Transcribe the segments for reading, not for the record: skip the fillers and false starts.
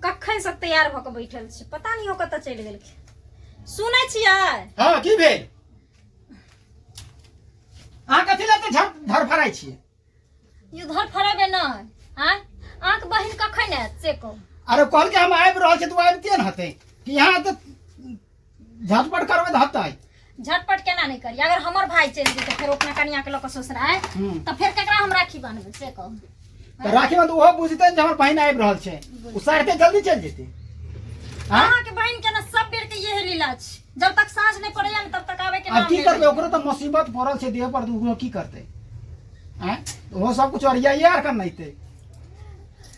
कखन से तैयार भऽ कऽ बैठल छी, पता नहीं ओ कतऽ चलि गेलखिन। सुनै छियै? हँ, की भेल? अहाँ कथी लए एते धड़फड़ाइ छियै? यौ, धड़फड़ेबै नहि। आँय, अहाँके बहिन कखन आयत से कहू। अरे, कहलकै हम आबि रहल छी तऽ ओ आबिते ने हेतै कि यहाँ तऽ झटपट करबै तऽ हेतै। झटपट केना नहि करी? अगर हमर भाई चलि जेतै फेर अपना कनिया के लऽ कऽ ससुर आय तऽ फेर केकरा हम राखी बान्हबै से कहू। तऽ राखी में तऽ ओहो बुझतै ने जे हमर बहिन आबि रहल छै, ओ साढ़े जल्दी चलि जेतै। आँय? अहाँके बहिन के ने सब बेर के इहे लीला छै, जब तक साँझ नहि पड़ैया ने तब तक आबे के आब नाम की नहि करबै? लैया। ओकरो तऽ मुसीबत पड़ल छै देह पर, तऽ ओकरो की करतै? आँय, ओहो सब कुछ ओरियाइए आर कन नहितै।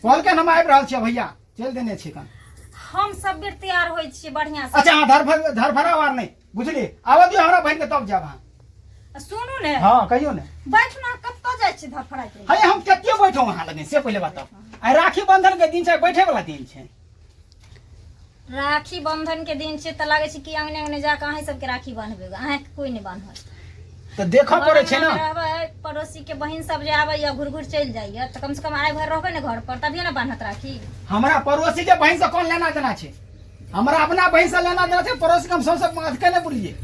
कहलकै हम आबि रहल छियै भैया, चलि देने छै कन। हम सब बेर तैयार होइ छियै बढ़िया से। अच्छा, अहाँ धरफड़ धरफड़ा आर नहि बुझलियै, आबऽ दियौ हमरा बहिनके तब जायब अहाँ। आ सुनू ने। हँ, कहियौ ने। बैठू ने, कतऽ जाइ छी धरफड़ाइत? हे, हम कते बैठो अहाँ लगे से पहिले बताउ। आइ राखी बंधन के दिन छै, बैठे वाला दिन छै? राखी बंधन के दिन छै तऽ लागै छै कि अंगने अंगने जाके अहीं सबके राखी बान्हबै, अहाँके कोई नहि बान्हत। तऽ देखऽ पड़ै छै ने। रहबै, पड़ोसी के बहिन सब जे आबैया घुर घुर चलि जाइया, तऽ कम से कम आइ भर रहबै ने घर पर, तभिए ने बान्हत राखी। हमरा पड़ोसी के बहिन से कोन लेना देना छै? हमरा अपना बहिन से लेना देना छै, पड़ोसी के हम सबसे माथ के नहि बुलिए।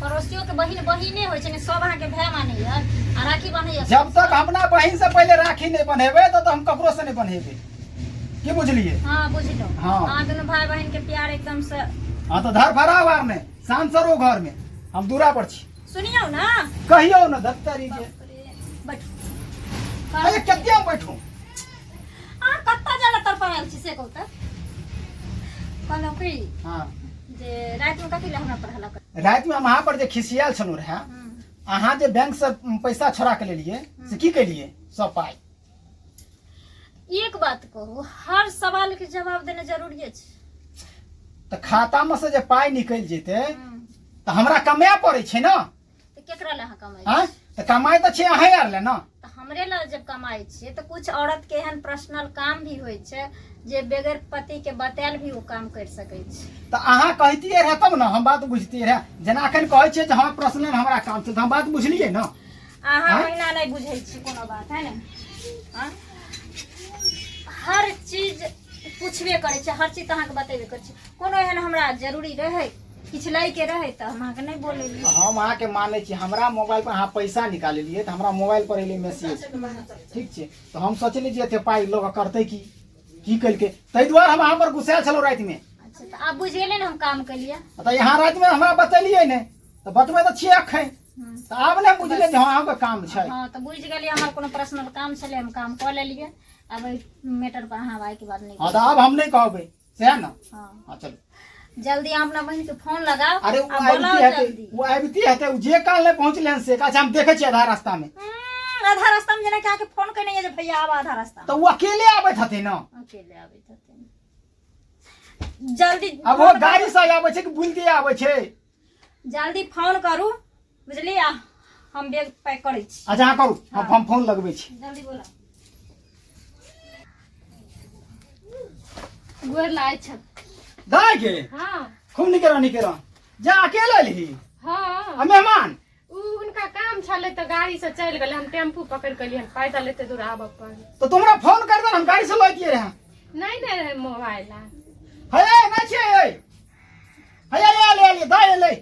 पड़ोसियों के बहिन बहिने होइ छै ने, सब अहाँके भाय मानैया आ राखी बान्हैया। जब तक अपना बहिन से पहिले राखी नहीं बन्हेबै तब तक हम ककरो से नहीं बन्हेबै, की बुझलिए? हाँ, बुझलो। हाँ। अहाँ दुनू भाई बहिन के प्यार एकदम से। हाँ, तऽ धर फरा आर नहि, शांत सरो घर में, हम दूरा पर छी। सुनियौ ने। कहियौ ने, धत्तरी के। बैठू। अरे, कते हम बैठू? अहाँ कतऽ जाय लए तड़पड़ायल छी से कहू तऽ। कहलहुँ की जे रातिमे कथी लए हमरा पर हल्ला कर? रातिमे हम अहाँ पर जे खिसियाल छलहुँ रहए, अहाँ जे बैंक से पैसा छोड़ा के लेलिए से की केलिए सब पाइ? एक बात कहू, हर सवाल के जवाब देने जरूरी छै? तऽ खाता में से जे पाइ निकलि जेतै तऽ हमरा कमाए पड़ै छै ने। तऽ केकरा लए अहाँ कमाइ? आँय, तऽ कमाइ तऽ छै अहें आर ले ने। तऽ हमरे लए जब कमाइ छियै तऽ कुछ औरत के एहन पर्सनल काम भी होइ छै जे बगैर पति के बतायल भी ओ काम कर सकै छै। तऽ अहाँ कहितियै रहए तब ने हम बात बुझतियै रहए। जेना एखन कहै छियै जे हँ, पर्सनल हमरा काम छै, तऽ हम बात बुझलियै ने। अहाँ आँय? ओहिना नहि बुझै छी कोनो बात है ने। आँय? हर चीज पूछबे करै छै, हर चीज तऽ अहाँके बतेबे करै छै। कोनो एहन हमरा जरूरी रहै, किछु लैके रहै तऽ हम अहाँके नहि बोलेली? हम अहाँके मानै छी। हमरा मोबाइल पर अहाँ पैसा निकाललियै तऽ हमरा मोबाइल पर एलै मैसेज, ठीक छै? तऽ हम सोचली जे एते पाइ लोक करतै की, की केलकै, ताहि दुआरे हम अहाँ पर गुस्सायल छलहुँ रातिमे। अच्छा, तऽ आब बुझि गेलै ने हम काम केलियै। तऽ यहाँ रातिमे हमरा बतेलियै नहि, तऽ बतबै तऽ छियै एखन। तऽ आब ने बुझलियै जे हँ, अहाँके काम छै। हँ, तऽ बुझि गेलियै, हमर कोनो पर्सनल काम छलै, हम काम कऽ लेलियै। आब एहि मैटर पर अहाँ आब आइके बाद नहि। हँ, तऽ आब हम नहि कहबै, सएह ने? हँ। हँ, चलू। जल्दी अहाँ अपना बहिन के फोन लगाओ। अरे, ओ आ बोलाओ आबिते हेतै। जल्दी। ओ आबिते हेतै, ओ जे काल नहि पहुँचलै हन से। अच्छा, हम देखै छियै आधा रास्तामे। आधा रास्ता में जेना कि अहाँके फोन केने यऽ जे भैया आब आधा रास्ता। तऽ ओ अकेले आबैत हेतै ने। अकेले आबैत हेतै? जल्दी। आब ओ गाड़ी से आबै छै कि बुलते आबै छै? जल्दी फोन करू, बुझलियै? आ हम बैग पैक करै छी। अच्छा, अहाँ करू, हम फोन लगबै छी। जल्दी बोला। गोर लागै छै। दाय के। हाँ। खूब निके रह, निके रह। जा, अकेले एलही? हाँ। आ मेहमान? उ हुनका काम छलै तऽ गाड़ी से चलि गेलै, हम टेम्पू पकड़ि के एलियै हन, पैदल एते दूर आबऽ पड़ल। तऽ तुमरा फोन कर दे, हम गाड़ी से लैतियै रहे। नहि ने रहै मोबाइल। हे, नहि छै। हे हे, आले आले, दाय एलै।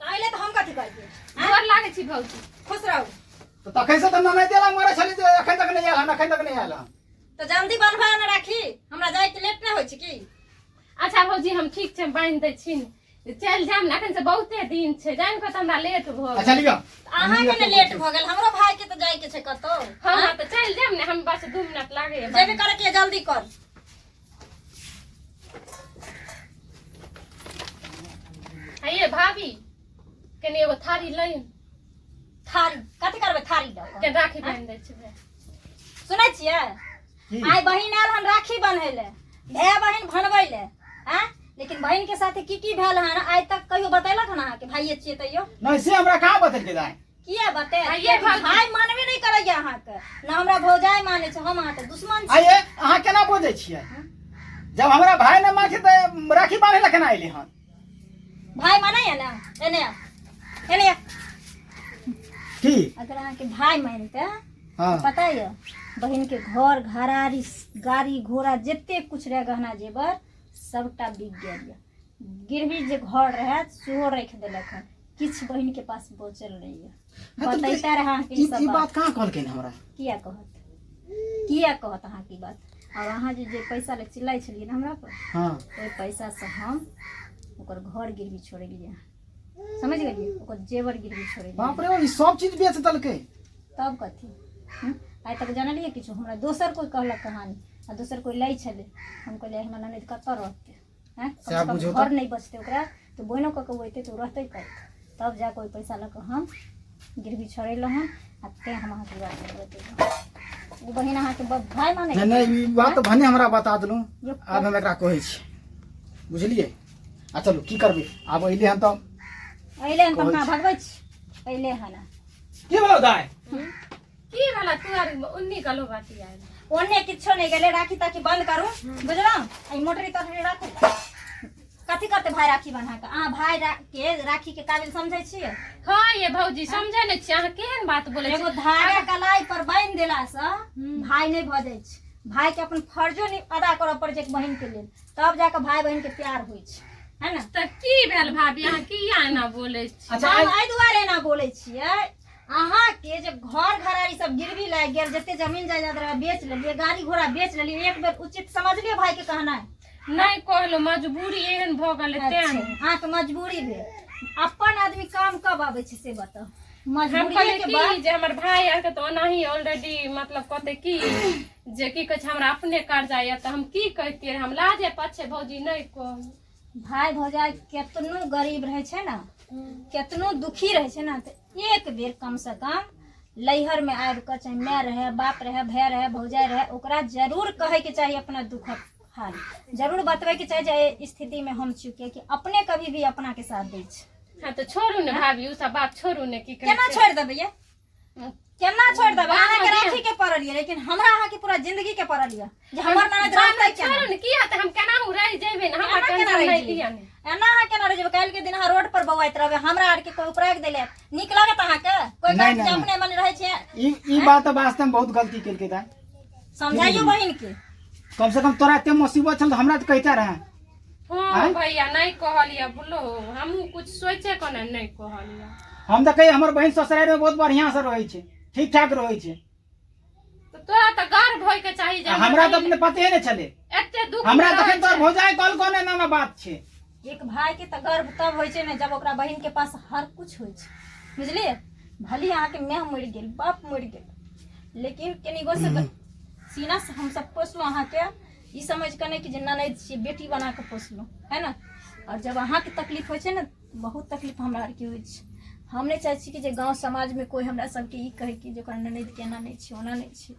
तऽ अइले तऽ हम कथी करियै? गोर लागै छी भौजी। खुश रहू। तऽ तखन से तऽ ननैद एला मरै छली जे एखन तक नहि आयल हन, एखन तक नहि आयल हन। तऽ जल्दी बनबा ने राखी, हमरा जाइके लेट नहि होइ छै की? अच्छा भौजी, हम ठीक छै, बान्हि दै छी ने, चलि जायब ने। एखन से बहुते दिन छै, जानि कऽ तऽ हमरा लेट भऽ गेल। अच्छा, लिअ। अहाँके ने लेट भऽ गेल, हमरो भाई के तऽ जाइके छै कतौ। हँ, तऽ चलि जायब ने हम, बस 2 मिनट लागैए। जेबे करे के, जल्दी कर। आइए भाभी, कनि एगो थारी लै। थारी कथी करबै थारी लऽ कऽ? के राखी बान्हि दै छी। सुनै छियै? की? आइ बहिन आयल हन राखी बन्है ले, भाय बहिन बनबै ले आँ, लेकिन बहिन के साथे की की भेल हन आइ तक कहियो बतेलक हन अहाँके? भाइये छियै तैयो। नहि, से हमरा कहाँ बतेलकै दाय। किया बते? आइये भाभी। भाय मानबे नहि करैया अहाँके न, हमरा भौजाइ मानै छै, हम अहाँके दुश्मन छी। आइए अहाँ केना बजै छियै? जब हमरा भाय नहि मानै छै तऽ राखी बान्है लए केना एली हन? भाय मानैया ने? एने आ, एने आ। की? अगर अहाँके भाय मानते हाँ पता यऽ बहिन के घर घरारी गाड़ी घोड़ा जते कुछ रहे गहना जेवर सबटा बिक गेल यऽ गिरवी जे घर रहे सेहो राखि देलक हन किछु बहिन के पास बचल नहीं यऽ हाँ, तऽ बतैता रहे अहाँके ई ई सब ई बात बात कहाँ कहलखिन हमरा किया कहत किया कहत अहाँके ई बात और अहाँ जे जे पैसा लए चिल्लाइ छलियै ने हमरा पर हाँ ओहि पैसासँ हम ओकर घर गिरवी छोड़ेलियै समझ गेलियै ओकर जेवर गिरवी छोड़ेलियै बाप रे ई सब चीज बेच देलकै तब कथी हूँ? आइ तक जानलियै किछु हमरा दोसर कोइ कहलक कहानी आ दोसर कोइ लै छलै हम कहलियै हमर ननद कतऽ रहतै आँय कम सएह से कम बुझू घर तऽ। नहि बचतै ओकरा तऽ बोइनो कऽ कऽ ओ अयतै तऽ ओ रहतै कतऽ तब जा कऽ ओहि पैसा लऽ कऽ हम गिरवी छोड़ेलहुँ हन आ तेँ हम अहाँके बात नहि बतेलहुँ ओ बहिन अहाँके भाय मानै नहि नहि ई बात तऽ भने हमरा बता देलहुँ यो आब हम एकरा कहै छी बुझलियै आ चलू की करबै आब अयलै हन तऽ अयलै हन तऽ हम कहै अहाँ छी। भगबै छी अयलै हन की भेलौ दाइ की भेला तू आर उन्नी गलो बाती आयल ओन्ने किछो नहि गेलै राखी ताखी बंद करू बुझलहुँ एहि मोटरी तोटरी राखू कथी करते भाई राखी बन्हा के अहाँ भाई के राखी के काबिल समझै छियै हाँ ये भौजी समझै नहि छियै अहाँ केहन बात बोलै एगो छियै धागा कलाई पर बान्हि देलासँ भाई नहि भऽ जाइ छै भाई के अपन फर्जो नहि अदा करऽ पड़ै छै एक बहिन के लेल तब जाके भाई बहिन के प्यार होइ छै है ने तऽ की भेल भाभी अहाँ किया एना बोलै छी अच्छा हम एहि दुआरे एना बोलै छियै अहाँके जे घर घरारी सब गिरवी लागि गेल जते जमीन जायदाद रहे बेच लेलियै गाड़ी घोड़ा बेच लेलियै एक बेर उचित समझलियै भाई के कहनाइ नहि कहलहुँ मजबूरी एहन भऽ गेलै तें अच्छा, अहाँके मजबूरी भेल अपन आदमी काम कब आबै छै से बताउ हम मजबूरी कहलियै के की बाद जे हमर भाई आरके तऽ ओनाही ऑलरेडी मतलब कहते की जे की कहै छै हमरा अपने कर्जा यऽ तऽ हम की कहितियै हम लाजे पछे भौजी नहि कहू भाय भौजाइ केतनो गरीब रहै छै ने केतनो दुखी रहै छै ने तऽ एक बेर कम से कम लैहर में आबि कऽ चाहे माय रहै बाप रहै भाय रहै भौजाइ रहै ओकरा जरूर कहैके चाही अपना दुखक हाल जरूर बतबैके चाही जे एहि स्थितिमे हम छी कियाकि अपने कभी भी अपना के साथ दै छै हाँ तऽ छोड़ू ने भाभी ओ सब बात छोड़ू ने की कहै केना छै छोड़ि देबै ये केना छोड़ि देबै अहाँके बादमे राखी के पड़ल ये लेकिन हमरा अहाँके पूरा जिंदगी के पड़ल ये जे हमर ननद रहतै केना छोड़ू ने की हेतै हम केना रहि जेबै ने हमरा एना केना टेंशन रहि नहि जेबै? लिअ ने एना अहाँ केना रहि जेबै काल्हि के दिन अहाँ रोड पर बौआइत रहबै हमरा आरके कोई उपराग देले नीक लागत अहाँके कोई नहि, कहत जे नहि, अपने मने रहै छियै ई ई बात तऽ वास्तव में बहुत गलती केलकै दाइ समझाइयो बहिन के कम से कम तोरा एते मुसीबत छल तऽ हमरा तऽ कहिते रहे हाँ आँय? भैया नहीं कहलियै बोलो हमहूँ कुछ सोचे को ने नहीं कहलियै हम तऽ कही हमर बहिन ससुरारि में बहुत बढ़िआँ से रहै छै ठीक ठाक रहै छै तऽ तोरा तऽ गर्व होय के चाही जे आ हमरा तऽ अपने पते नहि छलै एते दुख हमरा में तखन रहै तोहर छै। भौजाइ कॉल कोने ना ना बात छै एक भाई के तऽ गर्व तब होइ छै ने जब ओकरा बहिन के पास हर कुछ होइ छै बुझलियै भले अहाँके माय मरि गेल बाप मरि गेल लेकिन कनिगो से सीना से हमसब पोसलहुँ अहाँके ई समझ कऽ नहि कि जे ननैद छियै बेटी बना कऽ पोसलहुँ है ने आओर जब अहाँके तकलीफ होइ छै ने बहुत तकलीफ हमरा आरके होइ छै हम नहि चाहै छी कि जे गाँव समाजमे कोइ हमरा सबके ई कहै कि जे ओकरा ननैदके एना नहि छै ओना नहि छै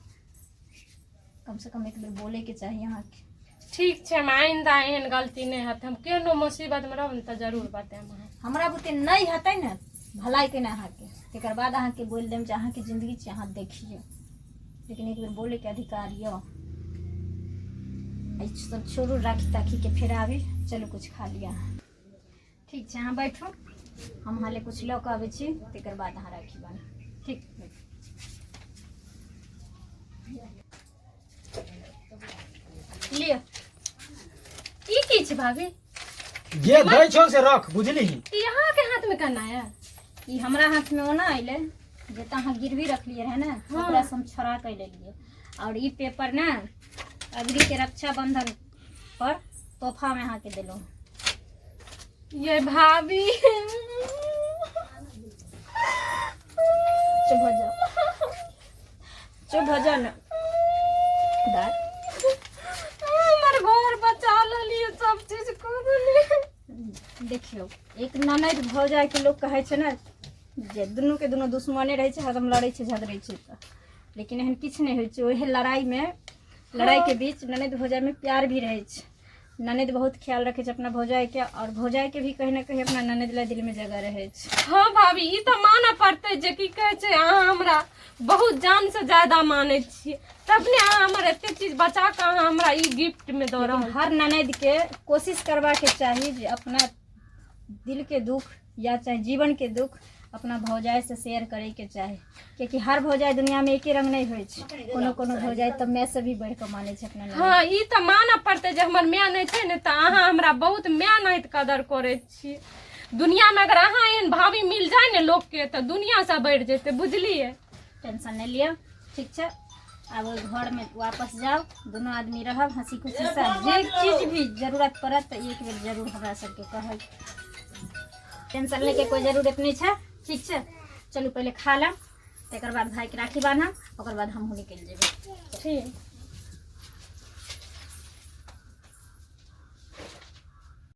कमसँ कम एक बेर बोलैके चाही अहाँके ठीक छै हम आइंदा एहन गलती नहि हेतै हम केहनो मुसीबतमे रहब ने तऽ जरूर बतायब अहाँके हमरा बुते नहि हेतै ने भलाइ केने अहाँके तकर बाद अहाँके बोलि देम जे अहाँके जिन्दगी छै अहाँ देखियौ लेकिन एक बेर बोलैके अधिकार यऽ एहि सब छोड़ू राखी ताखीके फेर आबी चलू कुछ खा लिअ अहाँ ठीक छै अहाँ बैठू हम अहाँ लए कुछ लऽ कऽ अबै छी तकर बाद अहाँ राखी बान्हू ठीक बैठू। लिअ ई की छै भाभी जे दै छौ से रख बुझली ई अहाँके हाथमे केना आयल ई हमरा हाथमे ओना अयलै जे तऽ अहाँ गिरवी रखलियै रहै ने ओकरासँ हम छोड़ा कऽ लेलियै आओर ई पेपर ने अबरी के रक्षाबंधन पर तोहफामे अहाँके देलहुँ ये भाभी चुप हो जाओ चुप हो जाओ ना दाय हमर घर बचा लेलियै सब चीज कऽ देलियै देखियौ एक ननद भौजाइके लोक कहै छै ने जे दुनूके दुनू दुश्मने रहै छै हरदम लड़ै छै झगड़ै छै तऽ लेकिन एहन किछु नहि होइ छै ओहे लड़ाइमे लड़ाइके बीच ननद भौजाइमे प्यार भी रहै छै ननद बहुत ख्याल रखै छै अपना भौजाइके आओर भौजाइके भी कहीं ना कहीं अपना ननद लए दिलमे जगह रहै छै हाँ भाभी ई तऽ मानऽ पड़तै जे की कहै छै अहाँ हमरा बहुत जान से ज्यादा मानै छियै तब ने अहाँ हमर एते चीज बचा कऽ अहाँ हमरा ई गिफ्ट मे दऽ रहल हर ननदके कोशिश करबाके चाही जे अपना दिलके दुख या चाहे जीवनके दुख अपना भौजाइ से शेयर करैके चाही, कियाकि हर भौजाइ दुनियामे एके रंग नहि होइ छै। कोनो कोनो भौजाइ तऽ माय से भी बढ़ि कऽ मानै छै अपना ननैद। हँ, ई तऽ मानऽ पड़तै जे हमर माय नहि छै ने, तऽ अहाँ हमरा बहुत माय नाहित कदर करै छी। दुनियामे अगर अहाँ एहन भाभी मिल जाय ने लोकके, तऽ दुनिया से बढ़ि जेतै, बुझलियै? टेंशन नहि लिअ, ठीक छै? आब ओहि घरमे वापस जाउ, दुनू आदमी रहब हँसी खुशीसँ। जे चीज भी जरूरत पड़त तऽ एक बेर जरूर हमरा सबके कहब। टेंशन लैके कोइ जरूरत नहि छै, ठीक छै? चलू, पहिले खा लेब, तकर बाद भाइके राखी बान्हब, ओकर बाद हमहूँ निकलि जेबै। ठीक।